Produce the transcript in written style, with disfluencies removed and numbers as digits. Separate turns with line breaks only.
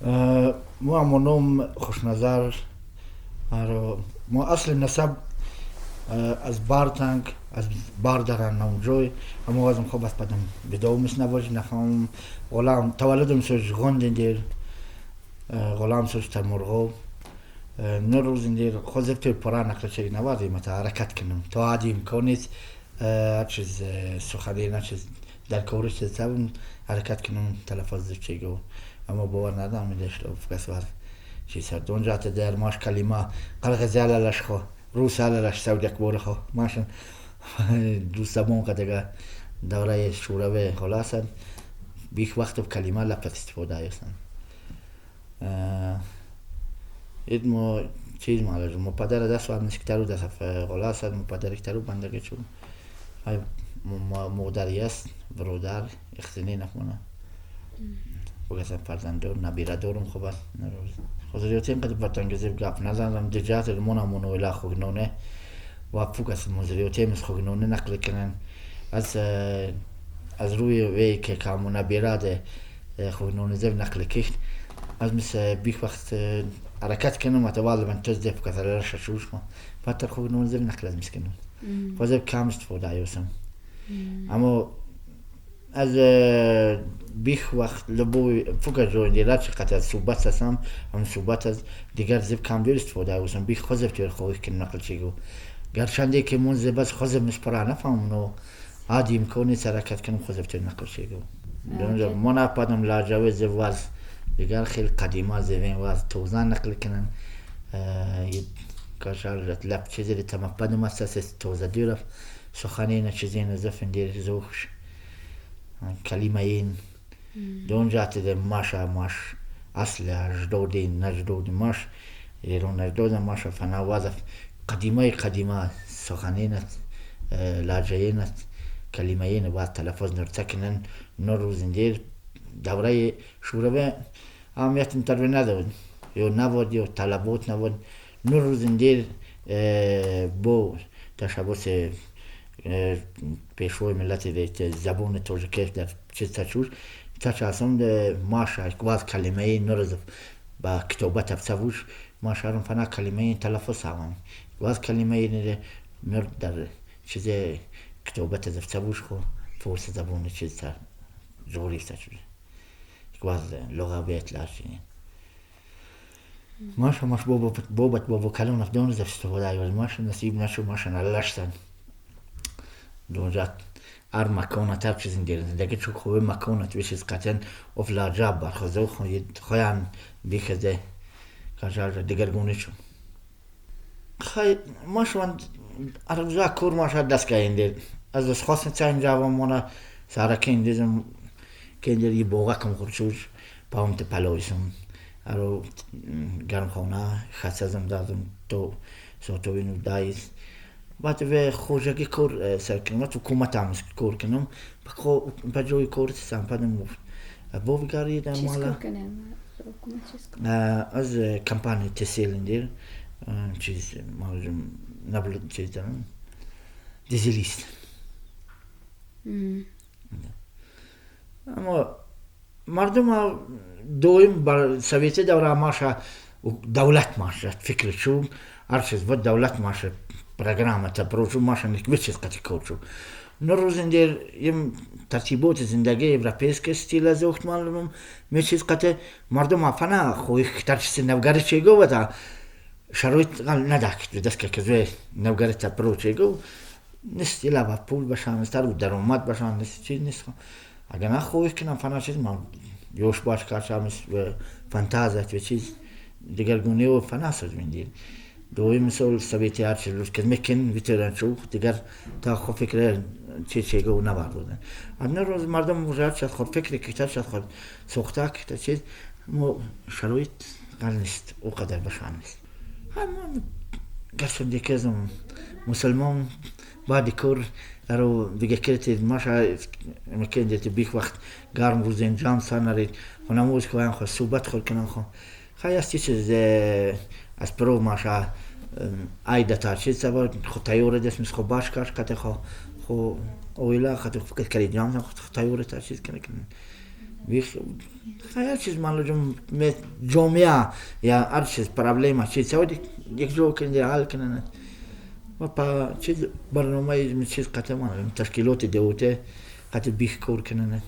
Мо амоном Хушназар, мо асли насаб аз Бартанг, аз Бардаран намҷой, амо азм хоб аз падам бидоумис набош нафам ғулам таваллудум сош Ғондиндир, ғулам сош Тамурғоб. Нурӯзиндир хозеб пора нақлчеги навади мата ҳаракат кунам то ҳадди имконит, ҳар чиз сухани на чиз дар кориш чиз ҳаракат кунам талаффуз чегу, аммо бовар надам медашт кас вар чиз донҷата дар маш калима қирғиз алалаш хо, рус алалаш савдак бора хо машин ду забон қадага давраи шӯраве холасан бих вақт калима лапат истифода аюсан. Ид мо чиз малаж мо падара даст вар нисктару даст холасан мо падари ктару бандаги чун модари аст, бародар ихтини нафмона бугасан, фарзандор набира дорум. Хуб аст, хозириётин қад батангизиб гап назанам диҷат мона моноила хугноне ва фугас мозириётемис хугноне нақл кунан аз рӯи вей ки каму набираде хугноне зеб нақл кишт аз мис бих вақт ҳаракат кунам атавал ман тоз деф касалара шашуш ма патар хугноне зеб нақл аз мис кунам, хозеб кам истифода аюсам, аммо аз бих вақт лубой фука ҷойндира чи қат аз суҳбат ҳастам, ҳам суҳбат аз дигар зеб кам дер истифода аюсам, бих хозеб тер хоҳӣ ки нақл чигу, гарчанде ки мон зеб аз хозеб миспара нафаҳмам, но ҳадди имкони ҳаракат кунам хозеб тер нақл чигу. Мо нападам лаҳҷави зеб ваз дигар хеле қадима зебен ваз тоза нақл кунан кашар лаб чизе тамападам аст тоза дюраф суханина чизина зафиндир зухш калимаин донҷати маша маш асли аждоди наҷдоди маш эрон наҷдода маша фана вазаф қадимаи қадима суханинат лаҳҷаинат калимаин ва талаффуз нурта кунан. Нурӯзиндир давраи шӯравӣ аҳамият тарбия надод ё набуд ё талабот набуд. Нурӯзиндир бо ташаббуси пешвои миллати забони тоҷикӣ дар чиз тачуш тачасам маша ваз калимаи нурзов ба китобат афсавуш машарам фана калимаи талаффуз ҳавам ваз калимаи нур дар чизе китобат афсавуш хо форси забони чиз ҷорӣ тачуш ваз луғавият ларчини маша маш бобат бобо калонaf донзав истифода аюз маша насиб нашу маша налаштан донҷат ҳар маконат ҳар чиз зиндагӣ чун хуби маконат вишиз қатъан оф лаҳҷа бархозо хоян бихезе кашар дигаргунӣ чун хай машван арза кур маша даст каиндер аз хостен цайн ҷавон сара кендизм кендер и боға кам хурчуш паумте палоисум аро гармхона хасазам дазм то сотовину дайс баъд ве хоҷагӣ кор сар кунам, ҳукумат ҳам кор кунам, ба ҷои кор сампадам бовигаридам.
Мала
аз компания Теселиндер чиз наблюд чиз дорам, дизелист. Аммо мардум доим бар совети давра маша давлат маша фикри чун ҳар чиз бо давлат маша программа та прочу маша чиз қати кор чу нурӯзиндер им тартиботи зиндагии европейская стила зохт маълумам мечиз қати мардум афана хоҳи тар чизи навгари чего вата шароит надак даст ка казве навгари та прочего нест ила пул башан стар даромад башан нест, чиз нест. Агар нахоҳӣ кунам фана чиз ман ёш баш кашам фантазия чиз дигаргуниву фана созминдир дуи мисол совети ҳар чиз ки мекин ветеран чу дигар та хо фикр чи чего набардодан. Одна рӯз мардум уже чад хор фикри ки чад хор сохта ки чиз мо шароит гал нест, о қадар башан нест. Ҳамон гарчанде ки мусулмон баъди кор аро дига кирти маша мекендети бих вақт гарм рӯзен ҷамъ сар нарид хонамоз хоҳам хо суҳбат хор кунам хо хай аст чиз аз про маша айдата чиз саба хо тайёр дес мис хо баш каш қате хо хо оила хато фикр кари ҷамъ хо тайёр та чиз кунам. هر چیز من جامعه یا هر چیز проблема چیز یک جا کنه حل کنن و پا چیز برنامه چیز قطع من تشکیلات دوته قطع بیخ کار کنن.